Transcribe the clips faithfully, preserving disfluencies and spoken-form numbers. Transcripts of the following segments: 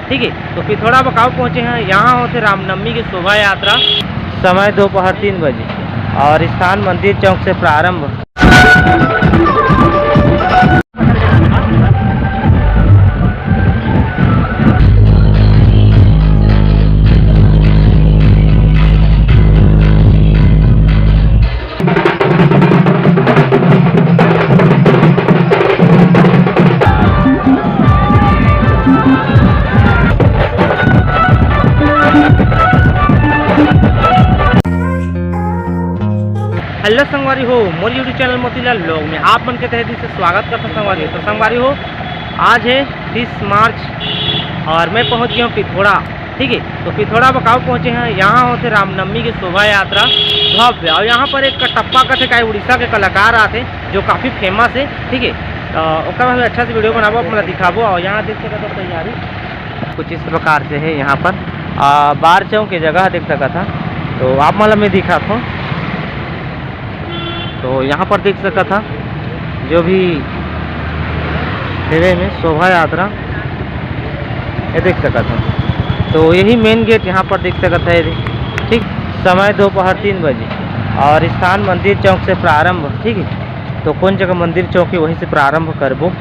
ठीक है, तो पिथौरा बकाऊ पहुँचे हैं। यहाँ होथे रामनवमी की शोभा यात्रा। समय दोपहर तीन बजे और स्थान मंदिर चौक से प्रारंभ। हेलो संगवारी हो, मोर YouTube चैनल मोतीलाल व्लॉग में आप मन के तहे दिल से स्वागत करता हूँ संगवारी हो। तो संगवारी हो, आज है तीस मार्च और मैं पहुँच गया हूँ पिथौरा। ठीक है, तो पिथौरा बकाऊ पहुँचे हैं। यहाँ होथे रामनवमी की शोभा यात्रा भव्य, और यहाँ पर एक कटप्पा कथे का उड़ीसा के कलाकार आथे जो काफ़ी फेमस है। ठीक है, तो ओकर में अच्छा से वीडियो बनाबो, आप मन ला दिखाबो। और यहाँ देख सकत हो तैयारी कुछ इस प्रकार से है। यहाँ पर आ, बार चौक के जगह देख सकत हा, तो आप मन ला मैं दिखात हूँ। तो यहाँ पर देख सकत हा जो भी हेवे में शोभा यात्रा, ये देख सकत हा। तो यही मेन गेट यहाँ पर देख सकत हा, ये ठीक समय दोपहर तीन बजे और स्थान मंदिर चौक से प्रारंभ। ठीक है, तो कौन जगह मंदिर चौक है वहीं से प्रारंभ करबो।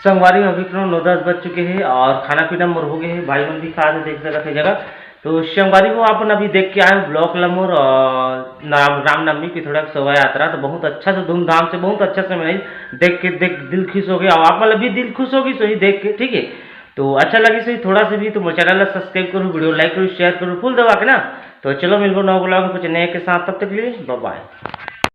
संगवारी हो, अभी करीब नौ दस बज चुके हे और खाना पीना मोर हो गए हे, भाई मन भी खात हे, देख सकत हे जगह। तो संगवारी हो, आप मन अभी देख के आए हो vlog ला मोर, अ, राम, रामनवमी पिथौरा के शोभा यात्रा, तो बहुत अच्छा से, धूमधाम से, बहुत अच्छा से मनाई। देख के, देख, दिल खुश हो गया और आप मन ला भी दिल खुश होगी सही देख के, ठीक है। तो अच्छा लगी सही थोड़ा से भी, तो मोर channel ला subscribe करो, video like करो, share करो, full दबा के ना। तो चलो मिलबो नवा vlog में कुछ नए के साथ, तब तक के लिए bye bye।